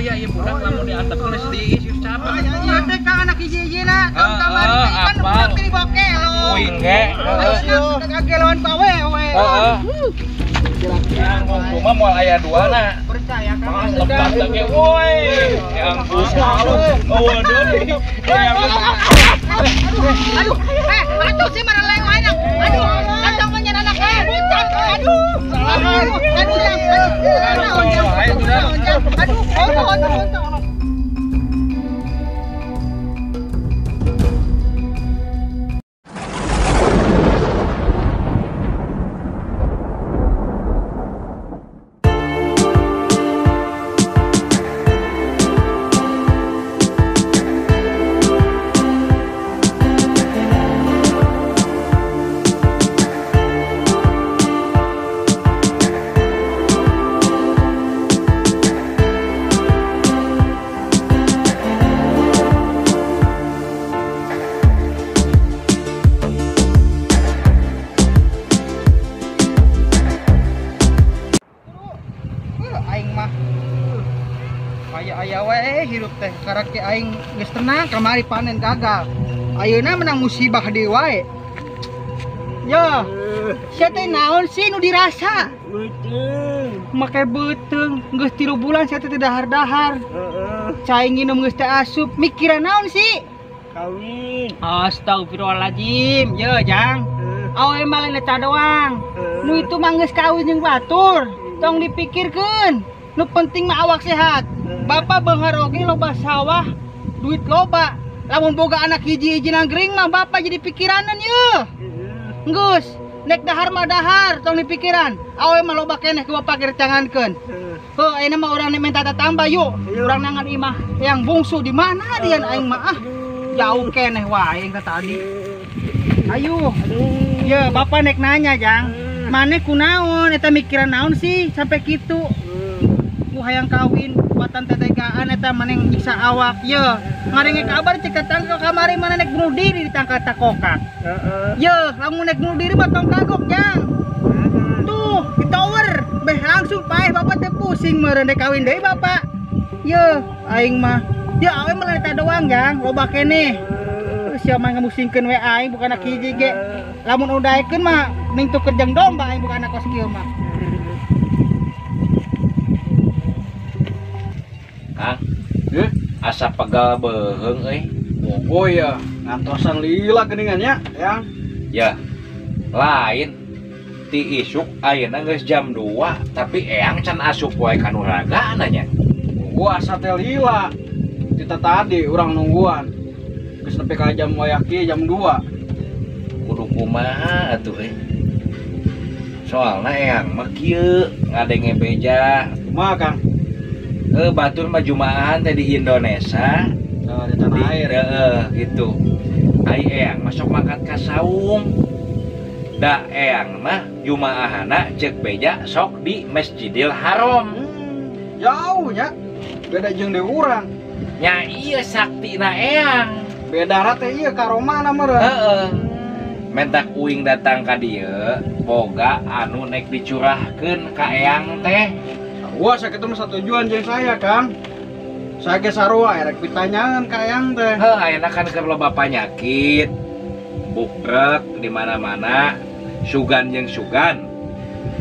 aya ieu budak lamun diantepkeun geus diis geus capek. Ieu teh ka anak hiji-hijina, tahun kamari teh kan budak teh dibokelo. Uing ge. Heeh. Kageloan ku awewe. Heeh. Yang kumaha moal aya duana. Percaya kan? Lepas lagi, woi. Yang oh, waduh. Aduh, aduh, atuh sih mareleng anak. Aduh, kantong menyen anak bucat. Aduh. Aduh, aduh, aduh, aduh, aduh, aduh. Hirup teh karek aing geus tenang kamari panen gagal. Ayeuna menang musibah deui wae. Yo, sia teh naon sih nu dirasa? Beuteung. Make beuteung geus 3 bulan sia teh teu dahar-dahar. Heeh. Cai nginum geus teh asup, mikiran naon sih? Kawin. Astagfirullahaladzim. Yo, Jang. Awe mah lain eta doang. Nu itu mah geus kawin jeung batur. Tong dipikirkeun. Nu penting mah awak sehat. Bapak beunghar oge loba sawah, duit loba. Lamun boga anak hiji-hiji nangering mah bapak jadi pikiranan yeuh. Enggeus, nek dahar mah dahar, tong dipikiran. Awe mah loba keneh ku bapak gerecangankeun. Heuh, ayeuna mah urang minta tambah yuk. Urang nangan imah yang bungsu di mana dian aing mah ah. Jauh keneh wae aing tadi. Ayo. Ye, bapak nek nanya, Jang. Maneh kunaon eta mikiran naon sih sampai kitu? Ku hayang kawin buatan tetegaan eta maneh nyiksa awak ye ngarenge kabar cek tetangga kamari maneh nek bunuh diri ditangkal takokak. Heeh. Ye lamun nek bunuh diri mah tong kagok, Jang. Tuh di tower beh langsung paeh bapak teh pusing meureun dek kawin deui bapak. Ye aing mah ye awe mah eta doang, Jang, loba keneh. Sia mah ngamusingkeun we aing bukan anak hiji ge. Lamun udaekeun mah ning tuker jeung domba aing bukan anak kos kieu mah. Kang, asa pegal beuheung euy. Oh ya, ngantosan lila geuningan nya, Yang. Ya. Lain ti isuk ayeuna geus jam 2, tapi eyang can asup wae ka nu ragana nya. Gua asa teh lila. Kita tadi urang nungguan. Geus nepi ka jam wayah kieu jam 2. Kudu kumaha atuh euy. Soalna eyang mah kieu ngadenge beja. Kumaha, Kang? Batur mah jumaahan teh di Indonesia, di tanah air. Gitu. Ai eyang masuk mangkat ka saung. Da eyang mah jumaahana ceuk beja sok di Masjidil Haram. Jauh nya. Beda jeung di urang. Nya ieu saktina eyang. Beda teh ieu karomahna meureun. Heeh. Mentak uing datang ka dieu, boga anu nek dicurahkeun ka eyang teh. Wah, sakitu mah satujuan jeung saya, Kang. Saya ge sarua erek pitanyaeun ka eyang teh. Heuh, ayeuna kan keur loba panyakit. Bukrek di mana-mana, sugan jeung sugan.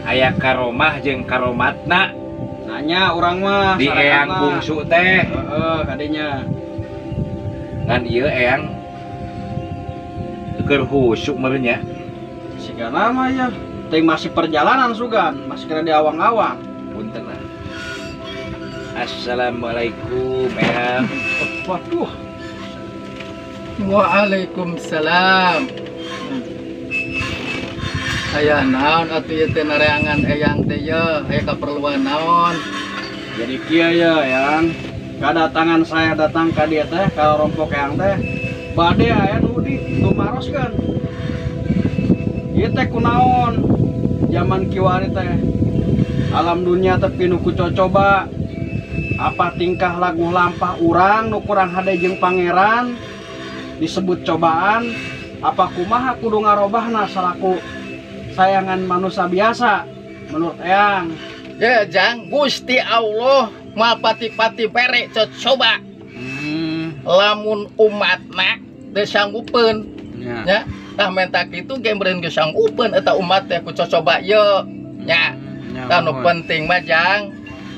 Aya karomah jeung karomatna. Nanya urang mah di eyang bungsu teh. Heeh, kadinya. Ngan ieu eyang keur husuk meureun nya. Sigana mah ya. Teh masih perjalanan sugan, masih kena di awang-awang. Punten lah. Assalamualaikum, eyang. Waduh. Waalaikumsalam. Aya naon atuh ieu teh nareangan eyang teh ye, aya kaperluan naon? Jadi kieu ye, Eyang. Kedatangan saya datang ka dieu teh ka rompok eyang teh. Bade aya nu di tumaroskeun. Ieu teh kunaon? Zaman kiwari teh. Alam dunia teh pinuh ku cocoba. Apa tingkah lagu lampah urang nu kurang hade jeung pangeran disebut cobaan, apa kumaha kudu ngarobahna salaku sayangan manusia biasa menurut eyang. Ya Jang, Gusti Allah Moal pati-pati bere cocoba. Lamun umatna teu sanggupeun. Nya, tah menta kitu ge meureun geus sanggupeun eta umat teh ku cocoba ieu. Nya. Tah nu penting mah jang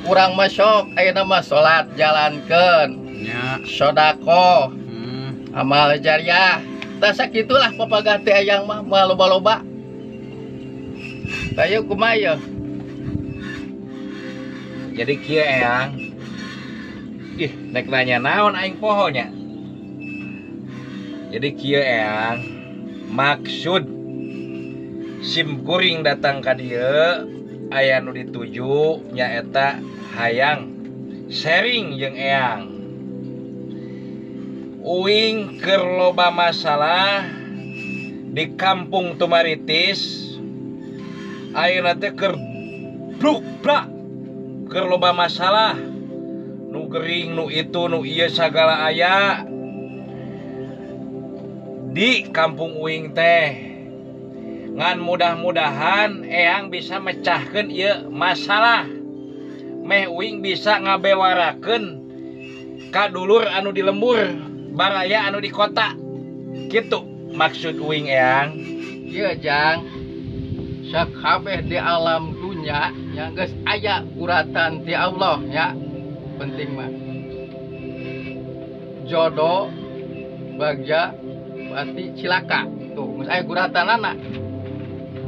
urang mah sok ayeuna mah salat jalankeun. Nya. Sedekah. Amal jariah. Tah sakitulah papagah teh eyang mah moal loba-loba. Tah ieu kumaha ieu? Jadi kieu eyang. Ih, nek nanya naon aing poho nya. Jadi kieu eyang, maksud sim kuring datang ka dieu aya nu dituju nyaeta hayang sharing jeung eyang. Uing keur loba masalah di kampung Tumaritis ayeuna teh keur bluk-blak keur loba masalah nu gering nu itu nu ieu sagala aya di kampung uing teh. Ngan mudah-mudahan eyang bisa mecahkeun ieu masalah meh uing bisa ngabewarakeun ka dulur anu di lembur baraya anu di kota kitu maksud uing eyang. Ieu jang sakabeh di alam dunya nya geus aya guratan ti Allah nya. Penting mah jodoh bagja pati cilaka tuh geus aya guratanana.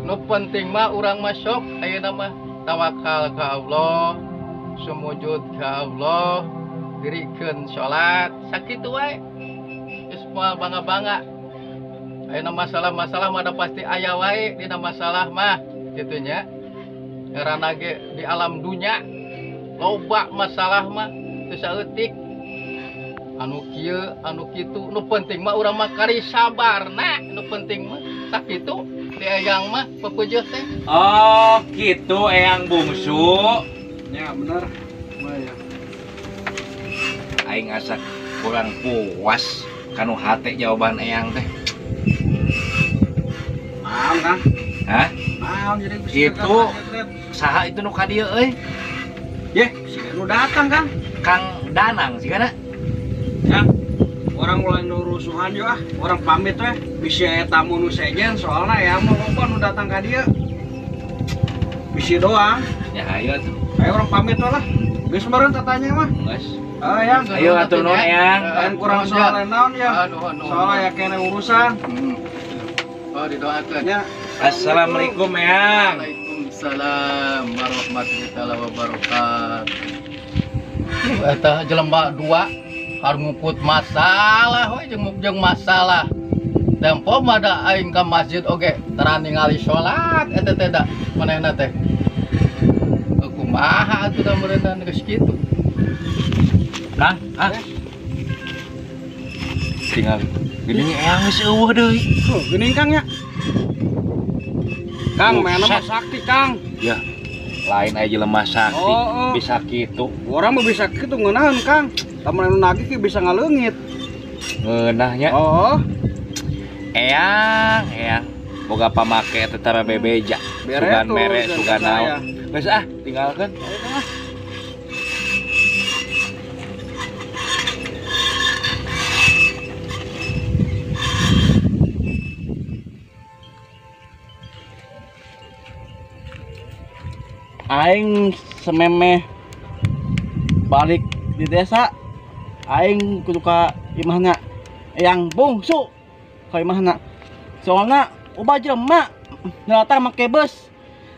Nu penting mah urang mah sok ayeuna mah tawakal ka Allah, sumujud ka Allah, dirikeun salat, sakitu wae. Geus moal bangga-bangga. Ayeuna masalah-masalah mah da pasti aya wae dina masalah mah kitu nya. Karana ge di alam dunya loba masalah mah teu saeutik. Anu kieu, anu kitu, nu penting mah urang mah kari sabarna, nu penting mah sakitu. Ti eyang mah pepeujeuh teh. Oh, kitu eyang bungsu. Ya bener. Mah ya. Aing asa kurang puas kanu hate jawaban eyang teh. Naon, Kang? Hah? Naon jadi itu saha itu nu ka dieu euy? Yeh, si nu datang, Kang. Kang Danang sigana. Ya. Orang mulai rusuhan yo ah, orang pamit weh, bisi aya tamu nu sejen soalna ya mau loba nu datang ka dieu. Bisi doang. Ya ayo tuh. Ayo orang pamit we lah. Geus meureun tatanya mah. Geus. Ah ya. Ayo atuh nuhun eyang. Lain kurang soal naon ya. Soalna ya kene urusan. Oh didoakeun. Ya. Assalamualaikum eyang. Waalaikumsalam warahmatullahi wabarakatuh. Eta jelema dua harus ngukut masalah we jeung masalah. Tempo mah da aing ka masjid oge tara ningali salat eta teh da manehna teh. Kumaha atuh da meureunna geus kitu. Kang, ah. Tinggal geuning eyang geus eueuh deui. Tuh, geuning Kang nya. Kang, mana mah sakti, Kang. Ya. Lain aja jelema sakti, oh. Bisa kitu. Urang mah bisa kitu ngeunaheun, Kang. Lamun anu nagih ge bisa ngaleungit. Ngeunahnya. Oh. Eyang, eyang. Boga pamake teh tara bebeja. Sugan mere, sugan naon. Geus ah, tinggalkeun. Aing sememeh balik di desa aing kudu ka imahna eyang bungsu ka imahna soalna ubah jelema datang make bus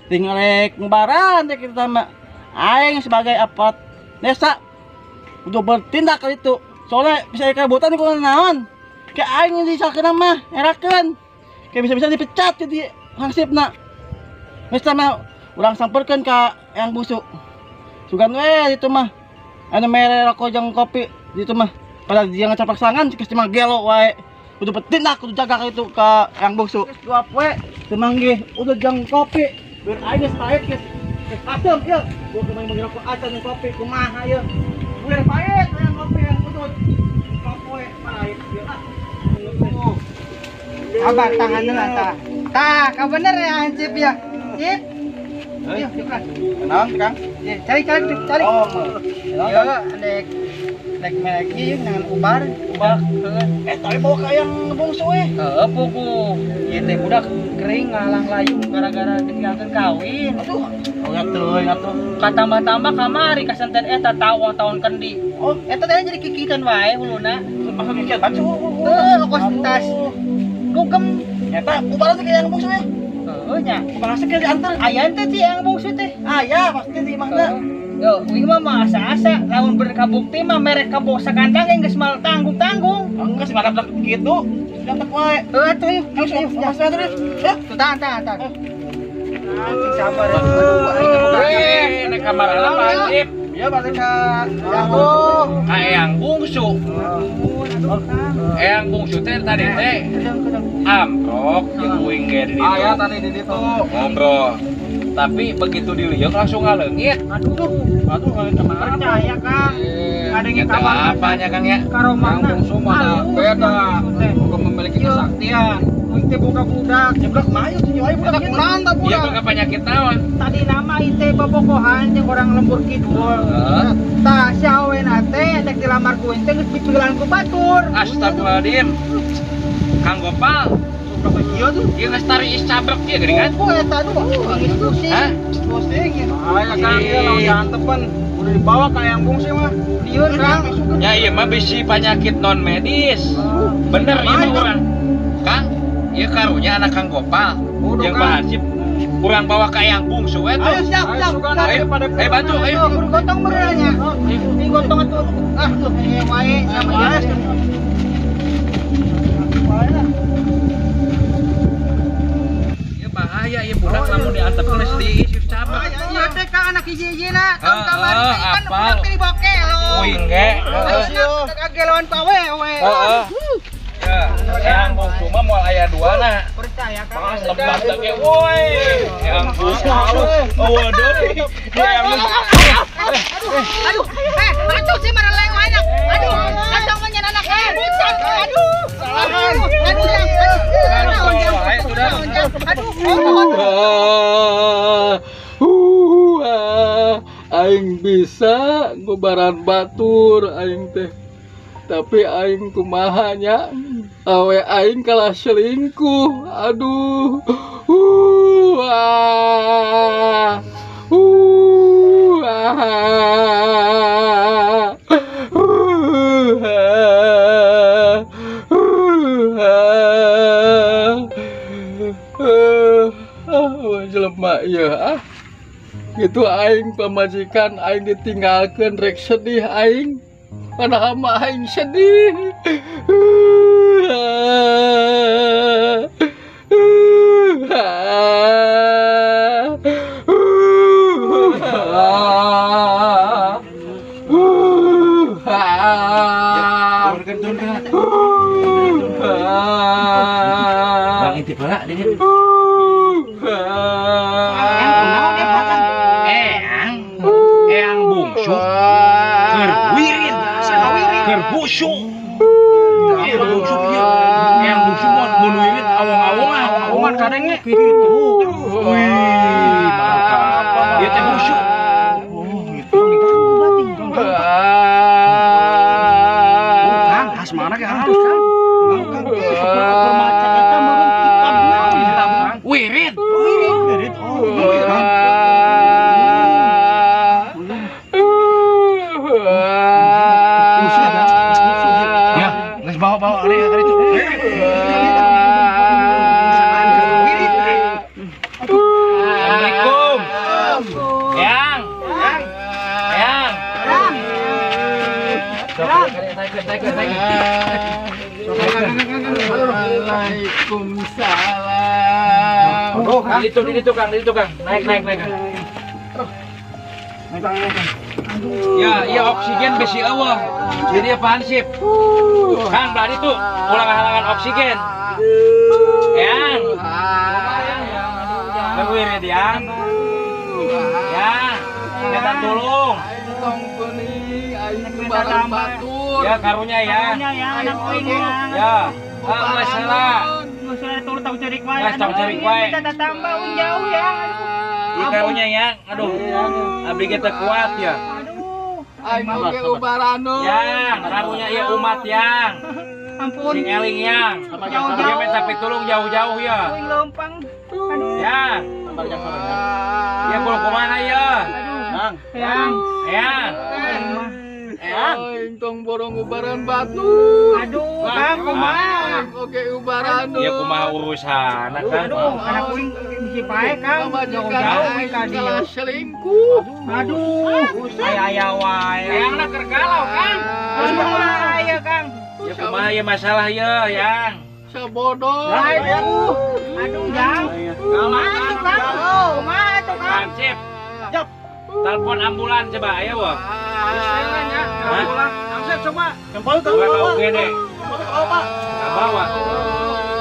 tinggal rek ngubaran teh kita mah. Aing sebagai aparat desa kudu bertindak kali itu soalnya bisa keributan ku naon kayak aing disalkeun mah erakeun kayak bisa-bisa dipecat jadi hansipna geus mah urang samperkeun ka eyang bungsu sugan we itu mah anu mere rokok jeung kopi itu mah pada dia ngacapak sangan geus mah gelo wae kudu bertindak kudu jaga ka itu ka eyang bungsu geus dua poe teu manggih udah jeung kopi biar aing geus pahit geus asem ieu gua kumaha manggih rokok acan jeung kopi kumaha ieu biar pahit eyang kopi yang udut poe pahit ieu ah Abah tangan heula tah. Tah, ka bener ya Ancip ya. Cip. Ayo, Naon, Kang? Cari. Oh, ya, nek nek ieu ngan ubar. Ubar. Tapi bawa ka yang bungsu eh. Heeh, puku. Ieu teh budak kering ngalang layung gara-gara ditinggalkeun kawin. Aduh, teuing atuh. Katambah-tambah kamari kasanten eta tawang tahun kendi. Oh, eta teh jadi kikitan wae huluna. Masa kikitan baju. Heuh, kos tas. Dugem. Eta ubar teh yang bungsu eh. Heuh nya. Kumaha sih diantar? Aya teh si yang bungsu teh. Aya pasti di imahna. Yo, uing mah asa-asa lamun berkabukti mah merek kabosa kandang yang geus mal tanggung-tanggung. Enggak sih madak gitu. Diantar wae. Heuh atuh yuk. Ayo, ayo, ayo. Tuh tahan. Ah, sing sabar. Aduh, aing boga. Nek kamar apa Hansip? Iya, balik ka Ka Eyang Bungsu. Eyang Bungsu teh tadi teh amprok jeung uing ge di ditu. Aya tadi di ditu. Ngobrol. Tapi begitu diliuk langsung ngaleungit. Aduh, aduh kemana? Percaya Kang. Ada yang kabar apanya Kang ya? Karomana. Kang Bungsu mah beda. Bukan memiliki kesaktian. Uing teh boga budak. Nyeblak mah ayo tuh ayo budak. Kunaon ta budak? Iya boga penyakit naon? Tadi nama ite bobogohan jeung orang lembur kidul. Tah si awena teh dek dilamar ku teh geus dipinggilan ku batur. Astagfirullahaladzim. Kang Gopal. Ieu tuh. Ieu geus tari iscabrek ieu geuningan. Oh eta aduh geus pusing. Hah? Pusing ya. Aya Kang ieu lamun diantepan udah dibawa ka Eyang Bungsu mah. Lieur Kang. Ya ieu mah bisi penyakit non medis. Bener ieu mah urang. Kang, ieu karunya anak Kang Gopal. Jeung Pak Hansip urang bawa ka Eyang Bungsu we tuh. Ayo siap. Ayo, ayo bantu, ayo. Kudu gotong beureunya. Ini gotong atuh. Ah, tuh wae sama jelas. Ieu bahaya ieu budak lamun diantepkeun geus diisip cabrek. Ieu teh ka anak hiji-hijina, tahun kamari kan budak teh dibawa kelong. Uing ge. Ayeuna kageloan pa wewe. Heeh. Ya, Eyang Bungsu mah moal aya duana. Percaya Kang. Lebat teh woi. Eyang Bungsu halus. Oh waduh. Eyang Bungsu. Aduh. Atuh sih mareleng wae anak. Aduh, kacang menyen anak bucang. Aduh. Aduh, aduh. Aing bisa ngubaran batur aing teh. Tapi aing kumaha nya awe aing kalah selingkuh. Aduh. Jelema ieu ah. Gitu aing pamajikan aing ditinggalkeun rek sedih aing. Padahal mah aing sedih. Bang intip heula di dieu. Eyang Bungsu keur wirid, keur busuk. Ieu bungsu ieu. Eyang Bungsu mun wirid awong-awongan, Awongan kadenge. Kitu. Wih, mantap. Ieu teh busuk. Oh, gitu. Kang, asmana ge halus Kang. Kang, Maca eta meureun kitab naon? Wirid. Wirid. Oh, wirid. Ya, geus bawa-bawa ari itu. Assalamualaikum. Yang. Yang. Naik. Waalaikumsalam. Oh, di situ, Kang. Naik. Naik. Ya, iya oksigen besi eueuh. Jadi apaan sih? Kang, belah itu ulang halangan oksigen. Yang. Ngewirid yang. Ya, minta tolong. Tong kuning, aing kubaran batur. Ya, karunya ya. Karunya ya, anak uing ya. Ya, masalah. Masalah tulu tau cerik wae. Tau cerik wae. Minta tambah uing jauh ya. Ieu karunya yang, aduh. Abdi kita kuat ya. Aduh. Aing oge ubaranu. Yang, karunya ieu umat yang. Ampun. Sing eling yang. Jauh-jauh. Dia minta pitulung jauh-jauh ya. Uing lempang. Aduh. Yang. Ya kudu kumaha ya? Aduh. Yang. Yang. Yang. Aing tong borong ubaran batu. Aduh, Kang, kumaha? Aing oge ubaranu. Ya kumaha urusan kan? Aduh, anak uing bisi pae, Kang. Pamajikan Jauh-jauh aing ka dieu. salah selingkuh. Aduh, aya-aya wae. Eyang na keur galau, Kang. Terus kumaha ya, Kang? Ya kumaha ya masalah ya, Yang. Sabodoh. Aduh. Aduh, Jang. Kumaha tuh, Kang? Kumaha tuh, Kang? Hansip. Telepon ambulan coba ayo, Wah. Hah? Langsung coba. Kempol tuh. Coba kau gede. Pak. Nggak bawa.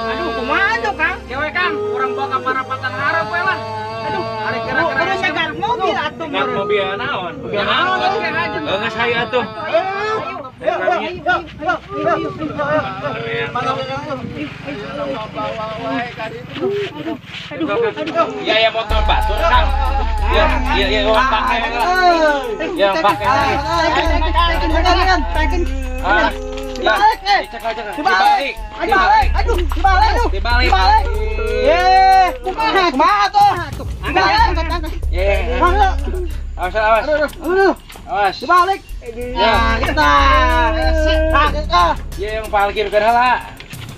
Aduh, kumaha tuh, Kang? Kewe Kang, urang bawa ka parapatan hareup we lah. Aduh, Ari kira-kira udah nyegar mobil atuh Nggak meureun. mobil naon. Ya naon ge haji. Enggak saya atuh. Ayo, ayo, ayo, ayo, ayo, ayo. Bawa wae ka ditu. Aduh, Ya ya motor batur Kang. Ya ya ya orang pakai lah. Ya pakai. Ah, ya. Dicekal cekal. Dibalik. Dibalik, aduh, dibalik, aduh, Dibalik. dibalik. Ye. Kumaha, Kumaha tuh? Angkat, angkat, angkat. Ya. Awas awas. Aduh, Awas. dibalik. Ya. Kita. Nah, kita. Ya yang parkir ke heula.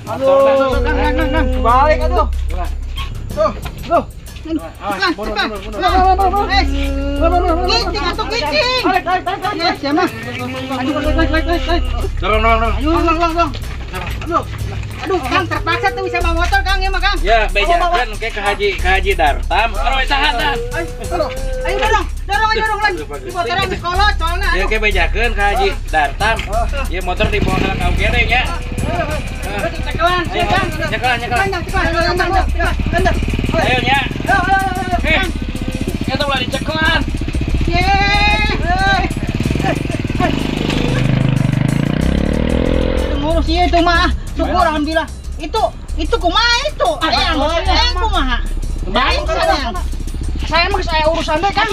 Aduh. Kang, kang, kang, kang. Dibalik aduh. Tuh, tuh. Awas. Eh, Kicing atuh kicing. Balik, balik, balik, balik. Ya, siapa? Aduh, balik, balik, balik, balik. Dorong dorong dorong. Aduh, lang, lang, lang. Aduh. Aduh, Kang, terpaksa tuh bisa bawa motor, Kang, ya mah, Kang. Ya, bejakeun ke ke Haji Dartam. Aduh, tahan tahan. Aduh. Ayo dorong, dorong aja dorong lan. Di motornya geus kolot soalna. Ya Aduh. ke bejakeun ke Haji Dartam. Ya motor dibawa ke UGD nya. Cekelan, Ayo, Kang. nyekelan, nyekelan. Cekelan, cekelan, cekelan, cekelan. Ayo nya. Ayo, ayo, ayo, Eh, Kang. eta ulah dicekelan. Yeay. Ngurus ieu itu mah. Syukur alhamdulillah. Itu kumaha itu? Eyang, eyang kumaha? Eyang sayang. Saya mah saya urusan deh, Kang.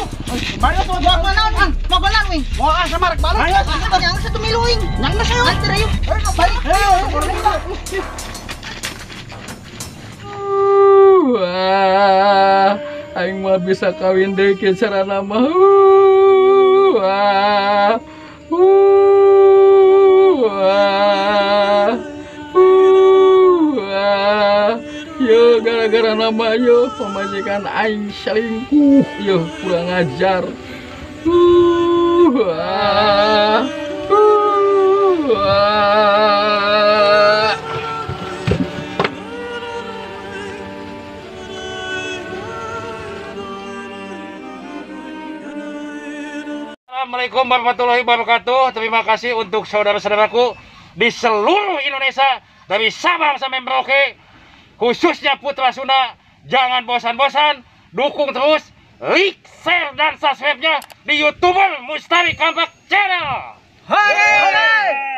Balik tuh. Mau naon, Kang? Mau naon, wing? Mau ah sama rek balik. Ayo, yang satu milu wing. Yang geus ayo. Anter ayo. Balik. Wah, aing mah bisa kawin deui ke carana mah. Wah. Wah. Wah. Yo gara-gara nama yo pamajikan aing selingkuh, yo kurang ajar. Wah. Wah. Assalamualaikum warahmatullahi wabarakatuh. Terima kasih untuk saudara-saudaraku di seluruh Indonesia dari Sabang sampai Merauke, khususnya Putra Sunda. Jangan bosan-bosan, dukung terus, like, share, dan subscribe-nya di YouTuber Mustari Kampak Channel. Hore!